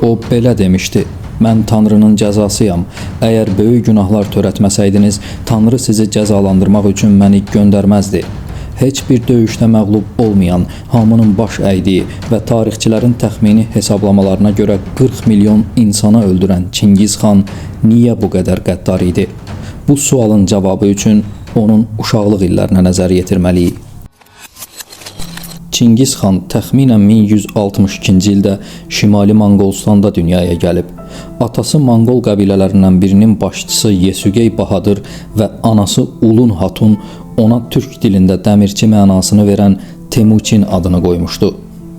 O belə demişdi: "Mən Tanrının cəzasıyam. Əgər böyük günahlar törətməsəydiniz, Tanrı sizi cəzalandırmaq üçün məni göndərməzdi." Heç bir döyüşdə məğlub olmayan, hamının baş əydiyi və tarixçilərin təxmini hesablamalarına görə 40 milyon insanı öldürən Çingiz xan niyə bu qədər qəddar idi? Bu sualın cavabı üçün onun uşaqlıq illərinə nəzər yetirməliyik. Çingiz xan təxminən 1162-ci ildə Şimali Monqolstanda dünyaya gəlib. Atası Monqol qəbilələrindən birinin başçısı Yesugey Bahadır və anası Ulun Hatun ona türk dilində dəmirçi mənasını verən Temuçin adını qoymuşdu.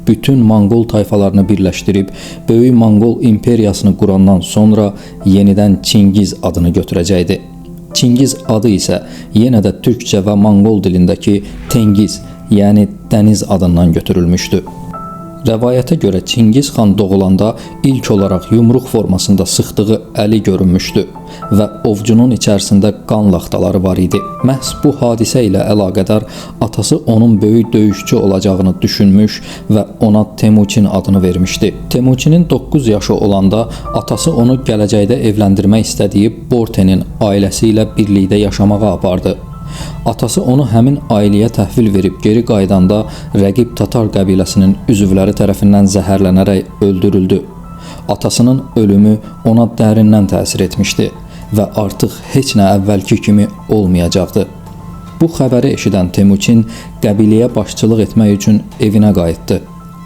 Bütün Monqol tayfalarını birləşdirib Böyük Monqol imperiyasını qurandan sonra yenidən Çingiz adını götürəcəkdi. Çingiz adı isə yenə də türkcə və Monqol dilindəki Tengiz, yəni dəniz adından götürülmüşdü. Rəvayətə görə Çingiz xan doğulanda ilk olaraq yumruq formasında sıxdığı əli görünmüşdü və ovcunun içərisində qan laxtaları var idi. Məhz bu hadisə ilə əlaqədar atası onun böyük döyüşçü olacağını düşünmüş və ona Temuçin adını vermişdi. Temuçinin 9 yaşı olanda atası onu gələcəkdə evləndirmək istədiyi Bortenin ailəsi ilə birlikdə yaşamağa apardı. Atası onu həmin ailəyə təhvil verib geri qayıdanda rəqib Tatar qəbiləsinin üzvləri tərəfindən zəhərlənərək öldürüldü. Atasının ölümü ona dərindən təsir etmişdi və artıq heç nə əvvəlki kimi olmayacaqdı. Bu xəbəri eşidən Temuçin qəbiləyə başçılıq etmək üçün evinə qayıtdı.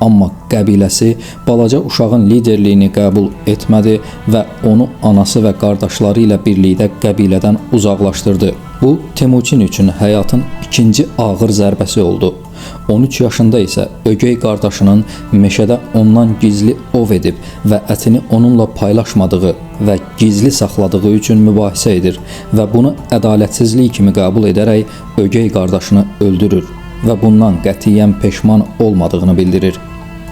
Amma qəbiləsi balaca uşağın liderliyini qəbul etmədi və onu anası və qardaşları ilə birlikdə qəbilədən uzaqlaşdırdı. Bu Temuçin üçün həyatın ikinci ağır zərbəsi oldu. 13 yaşında isə ögey qardaşının meşədə ondan gizli ov edib və ətini onunla paylaşmadığı və gizli saxladığı üçün mübahisə edir və bunu ədalətsizlik kimi qəbul edərək ögey qardaşını öldürür və bundan qətiyyən peşman olmadığını bildirir.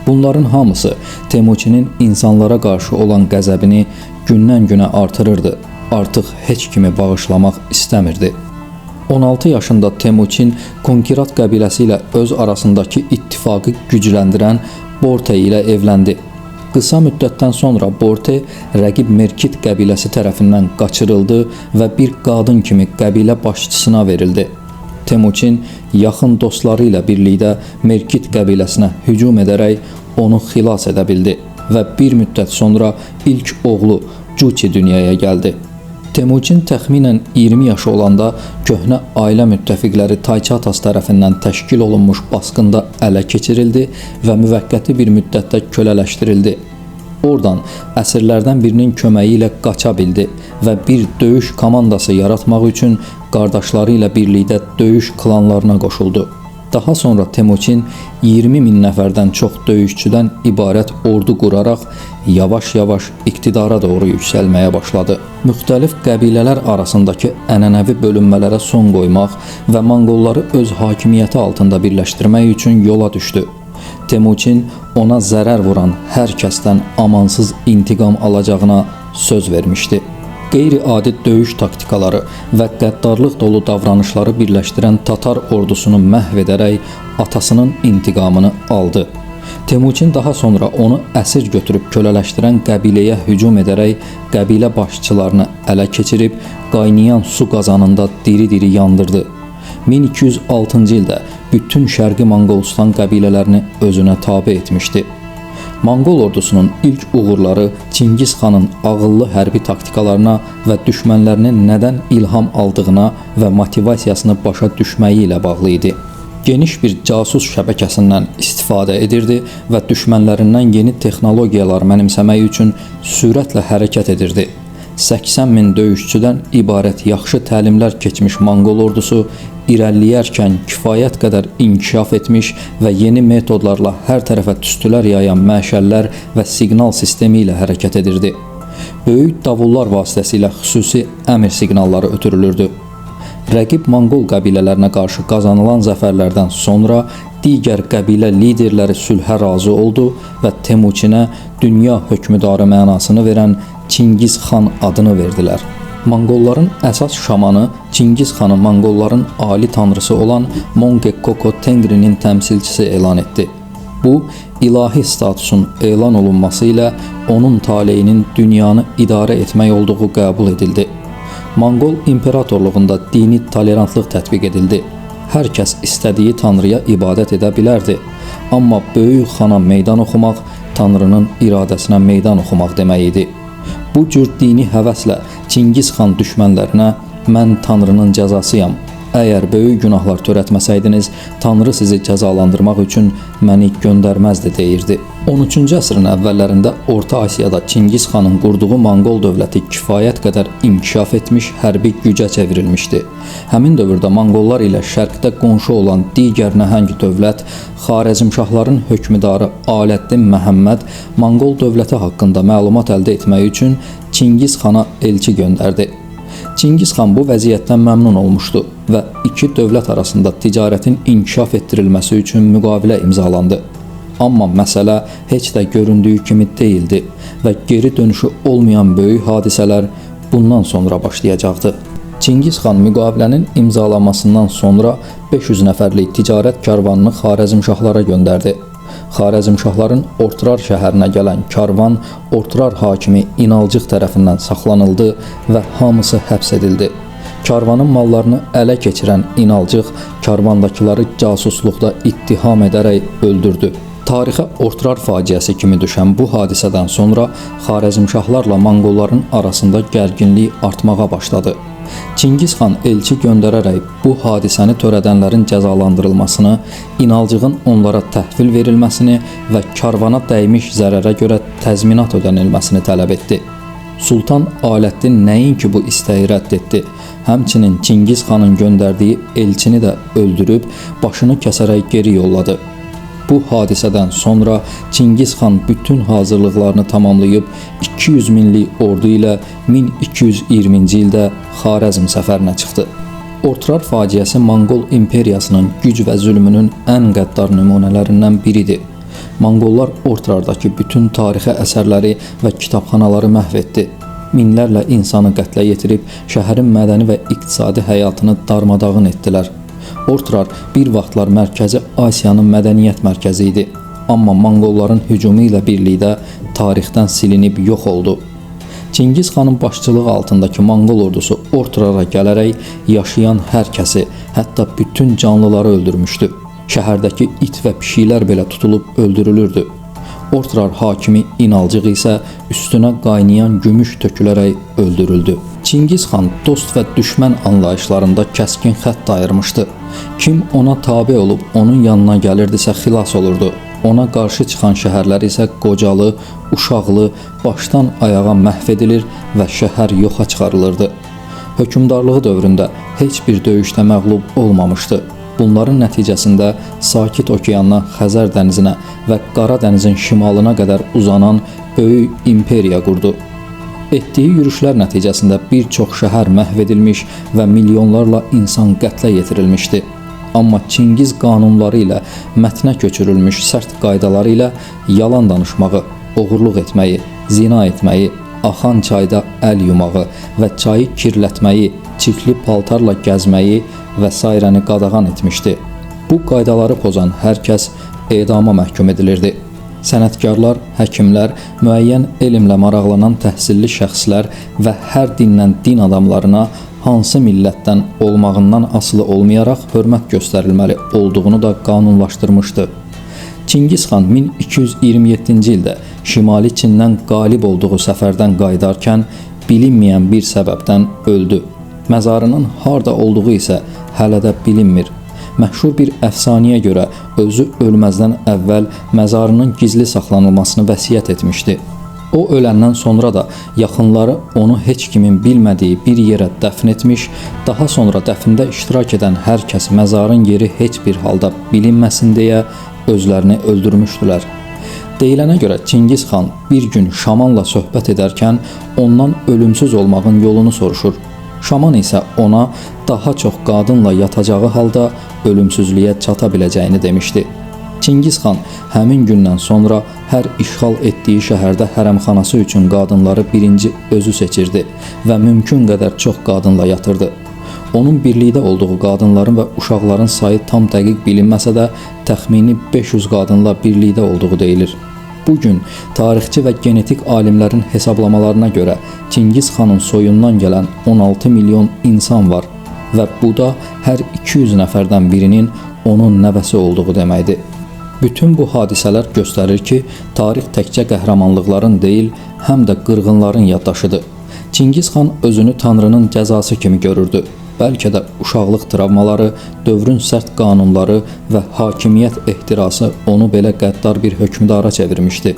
Bunların hamısı Temuçinin insanlara qarşı olan qəzəbini gündən-günə artırırdı. Artıq heç kimi bağışlamaq istəmirdi. 16 yaşında Temuçin Konkirat qəbiləsi ilə öz arasındakı ittifaqı gücləndirən Borte ilə evləndi. Qısa müddətdən sonra Borte rəqib Merkit qəbiləsi tərəfindən qaçırıldı və bir qadın kimi qəbilə başçısına verildi. Temuçin yaxın dostları ilə birlikdə Merkit qəbiləsinə hücum edərək onu xilas edə bildi və bir müddət sonra ilk oğlu Cuçi dünyaya gəldi. Temuçin təxminən 20 yaşı olanda köhnə ailə müttəfiqləri Tayçatas tərəfindən təşkil olunmuş basqında ələ keçirildi və müvəqqəti bir müddətdə kölələşdirildi. Oradan əsirlərdən birinin köməyi ilə qaça bildi və bir döyüş komandası yaratmaq üçün qardaşları ilə birlikdə döyüş klanlarına qoşuldu. Daha sonra Temuçin 20 min nəfərdən çox döyüşçüdən ibarət ordu quraraq yavaş-yavaş iqtidara doğru yüksəlməyə başladı. Müxtəlif qəbilələr arasındakı ənənəvi bölünmələrə son qoymaq və Monqolları öz hakimiyyəti altında birləşdirmək üçün yola düşdü. Temuçin ona zərər vuran hər kəsdən amansız intiqam alacağına söz vermişdi. Qeyri-adi döyüş taktikaları və qəddarlıq dolu davranışları birləşdirən Tatar ordusunu məhv edərək atasının intiqamını aldı. Temuçin daha sonra onu əsir götürüb kölələşdirən qəbiləyə hücum edərək qəbilə başçılarını ələ keçirib qaynayan su qazanında diri-diri yandırdı. 1206-cı ildə bütün Şərqi Monqolstan qəbilələrini özünə tabe etmişdi. Monqol ordusunun ilk uğurları Çingiz xanın ağıllı hərbi taktikalarına və düşmənlərinin nədən ilham aldığına və motivasiyasını başa düşməyi ilə bağlı idi. Geniş bir casus şəbəkəsindən istifadə edirdi və düşmənlərindən yeni texnologiyalar mənimsəmək üçün sürətlə hərəkət edirdi. 80 min döyüşçüdən ibarət yaxşı təlimlər keçmiş Monqol ordusu irəliləyərkən kifayət qədər inkişaf etmiş və yeni metodlarla hər tərəfə tüstülər yayan məşəllər və siqnal sistemi ilə hərəkət edirdi. Böyük davullar vasitəsilə xüsusi əmr siqnalları ötürülürdü. Rəqib Monqol qəbilələrinə qarşı qazanılan zəfərlərdən sonra digər qəbilə liderləri sülhə razı oldu və Temuçinə dünya hökmdarı mənasını verən Çingiz xan adını verdilər. Monqolların əsas şamanı Çingiz xanı Monqolların ali tanrısı olan Monge Koko Tengrinin təmsilçisi elan etdi. Bu, ilahi statusun elan olunması ilə onun taleyinin dünyanı idarə etmək olduğu qəbul edildi. Monqol imperatorluğunda dini tolerantlıq tətbiq edildi. Hər kəs istədiyi tanrıya ibadət edə bilərdi. Amma böyük xana meydan oxumaq tanrının iradəsinə meydan oxumaq demək idi. Bu cür dini həvəslə Çingiz xan düşmənlərinə "Mən tanrının cəzasıyam. Əgər böyük günahlar törətməsəydiniz, Tanrı sizi cəzalandırmaq üçün məni göndərməzdi" deyirdi. 13-cü əsrin əvvəllərində Orta Asiyada Çingiz xanın qurduğu Monqol dövləti kifayət qədər inkişaf etmiş hərbi gücə çevrilmişdi. Həmin dövrdə Monqollar ilə şərqdə qonşu olan digər nəhəng dövlət Xarəzmşahların hökmdarı Aləddin Məhəmməd Monqol dövləti haqqında məlumat əldə etmək üçün Çingiz xana elçi göndərdi. Çingiz xan bu vəziyyətdən məmnun olmuşdu və iki dövlət arasında ticarətin inkişaf etdirilməsi üçün müqavilə imzalandı. Amma məsələ heç də göründüyü kimi deyildi və geri dönüşü olmayan böyük hadisələr bundan sonra başlayacaqdı. Çingiz xan müqavilənin imzalanmasından sonra 500 nəfərlik ticarət karvanını Xarəzmşahlara göndərdi. Xarəzmşahların Ortrar şəhərinə gələn karvan Ortrar hakimi İnalcıq tərəfindən saxlanıldı və hamısı həbs edildi. Karvanın mallarını ələ keçirən İnalcıq karvandakıları casusluqda ittiham edərək öldürdü. Tarixə Ortrar faciəsi kimi düşən bu hadisədən sonra Xarəzmşahlarla Monqolların arasında gərginlik artmağa başladı. Çingiz xan elçi göndərərək bu hadisəni törədənlərin cəzalandırılmasını, İnalcığın onlara təhvil verilməsini və karvana dəymiş zərərə görə təzminat ödənilməsini tələb etdi. Sultan Aləddin nəinki bu istəyi rədd etdi, həmçinin Çingiz xanın göndərdiyi elçini də öldürüb başını kəsərək geri yolladı. Bu hadisədən sonra Çingiz xan bütün hazırlıqlarını tamamlayıb 200 minlik ordu ilə 1220-ci ildə Xarəzm səfərinə çıxdı. Ortrar faciəsi Monqol imperiyasının güc və zülmünün ən qəddar nümunələrindən biridir. Monqollar Ortrardakı bütün tarixi əsərləri və kitabxanaları məhv etdi. Minlərlə insanı qətlə yetirib şəhərin mədəni və iqtisadi həyatını darmadağın etdilər. Ortrar bir vaxtlar Mərkəzi Asiyanın mədəniyyət mərkəzi idi. Amma Monqolların hücumu ilə birlikdə tarixdən silinib yox oldu. Çingiz xanın başçılığı altındakı Monqol ordusu Ortrara gələrək yaşayan hər kəsi, hətta bütün canlıları öldürmüşdü. Şəhərdəki it və pişiklər belə tutulub öldürülürdü. Ortrar hakimi İnalcıq isə üstünə qaynayan gümüş tökülərək öldürüldü. Çingiz xan dost və düşmən anlayışlarında kəskin xətt ayırmışdı. Kim ona tabe olub onun yanına gəlirdisə xilas olurdu. Ona qarşı çıxan şəhərlər isə qocalı, uşaqlı, başdan ayağa məhv edilir və şəhər yoxa çıxarılırdı. Hökmdarlığı dövründə heç bir döyüşdə məğlub olmamışdı. Bunların nəticəsində Sakit Okeandan Xəzər dənizinə və Qara dənizin şimalına qədər uzanan böyük imperiya qurdu. Etdiyi yürüşlər nəticəsində bir çox şəhər məhv edilmiş və milyonlarla insan qətlə yetirilmişdi. Amma Çingiz qanunları ilə mətnə köçürülmüş sərt qaydaları ilə yalan danışmağı, oğurluq etməyi, zina etməyi, axan çayda əl yumağı və çayı kirlətməyi, çirkli paltarla gəzməyi və sairəni qadağan etmişdi. Bu qaydaları pozan hər kəs edama məhkum edilirdi. Sənətkarlar, həkimlər, müəyyən elmlə maraqlanan təhsilli şəxslər və hər dindən din adamlarına hansı millətdən olmağından asılı olmayaraq hörmət göstərilməli olduğunu da qanunlaşdırmışdı. Çingiz xan 1227-ci ildə Şimali Çindən qalib olduğu səfərdən qayıdarkən bilinməyən bir səbəbdən öldü. Məzarının harda olduğu isə hələ də bilinmir. Məşhur bir əfsanəyə görə özü ölməzdən əvvəl məzarının gizli saxlanılmasını vəsiyyət etmişdi. O öləndən sonra da yaxınları onu heç kimin bilmədiyi bir yerə dəfn etmiş, daha sonra dəfndə iştirak edən hər kəs məzarın yeri heç bir halda bilinməsin deyə özlərini öldürmüşdülər. Deyilənə görə Çingiz xan bir gün şamanla söhbət edərkən ondan ölümsüz olmağın yolunu soruşur. Şaman isə ona daha çox qadınla yatacağı halda ölümsüzlüyə çata biləcəyini demişdi. Çingiz xan həmin gündən sonra hər işğal etdiyi şəhərdə hərəmxanası üçün qadınları birinci özü seçirdi və mümkün qədər çox qadınla yatırdı. Onun birlikdə olduğu qadınların və uşaqların sayı tam dəqiq bilinməsə də, təxmini 500 qadınla birlikdə olduğu deyilir. Bu gün tarixçi və genetik alimlərin hesablamalarına görə Çingiz xanın soyundan gələn 16 milyon insan var və bu da hər 200 nəfərdən birinin onun nəvəsi olduğu deməkdir. Bütün bu hadisələr göstərir ki, tarix təkcə qəhrəmanlıqların deyil, həm də qırğınların yaddaşıdır. Çingiz xan özünü Tanrının cəzası kimi görürdü. Bəlkə də uşaqlıq travmaları, dövrün sərt qanunları və hakimiyyət ehtirası onu belə qəddar bir hökmdara çevirmişdi.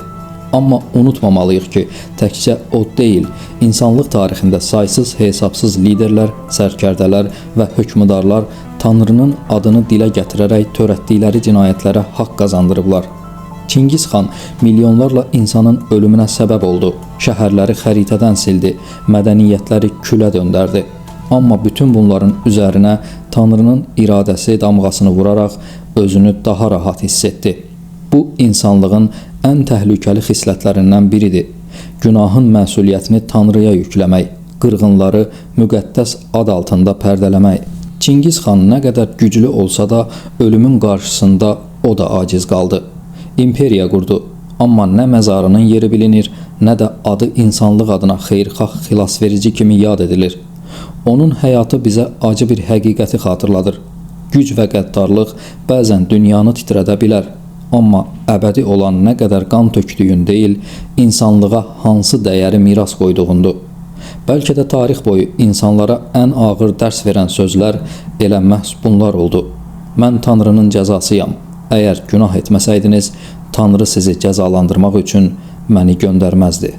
Amma unutmamalıyıq ki, təkcə o deyil, insanlıq tarixində saysız hesabsız liderlər, sərkərdələr və hökmdarlar Tanrının adını dilə gətirərək törətdikləri cinayətlərə haqq qazandırıblar. Çingiz xan milyonlarla insanın ölümünə səbəb oldu, şəhərləri xəritədən sildi, mədəniyyətləri külə döndərdi. Amma bütün bunların üzərinə Tanrının iradəsi damğasını vuraraq özünü daha rahat hiss etdi. Bu insanlığın ən təhlükəli xislətlərindən biridir. Günahın məsuliyyətini Tanrıya yükləmək, qırğınları müqəddəs ad altında pərdələmək. Çingiz xan nə qədər güclü olsa da ölümün qarşısında o da aciz qaldı. İmperiya qurdu, amma nə məzarının yeri bilinir, nə də adı insanlıq adına xeyirxah xilasverici kimi yad edilir. Onun həyatı bizə acı bir həqiqəti xatırladır. Güc və qəddarlıq bəzən dünyanı titrədə bilər, amma əbədi olan nə qədər qan tökdüyün deyil, insanlığa hansı dəyəri miras qoyduğundur. Bəlkə də tarix boyu insanlara ən ağır dərs verən sözlər elə məhz bunlar oldu. Mən Tanrının cəzasıyam. Əgər günah etməsəydiniz, Tanrı sizi cəzalandırmaq üçün məni göndərməzdi.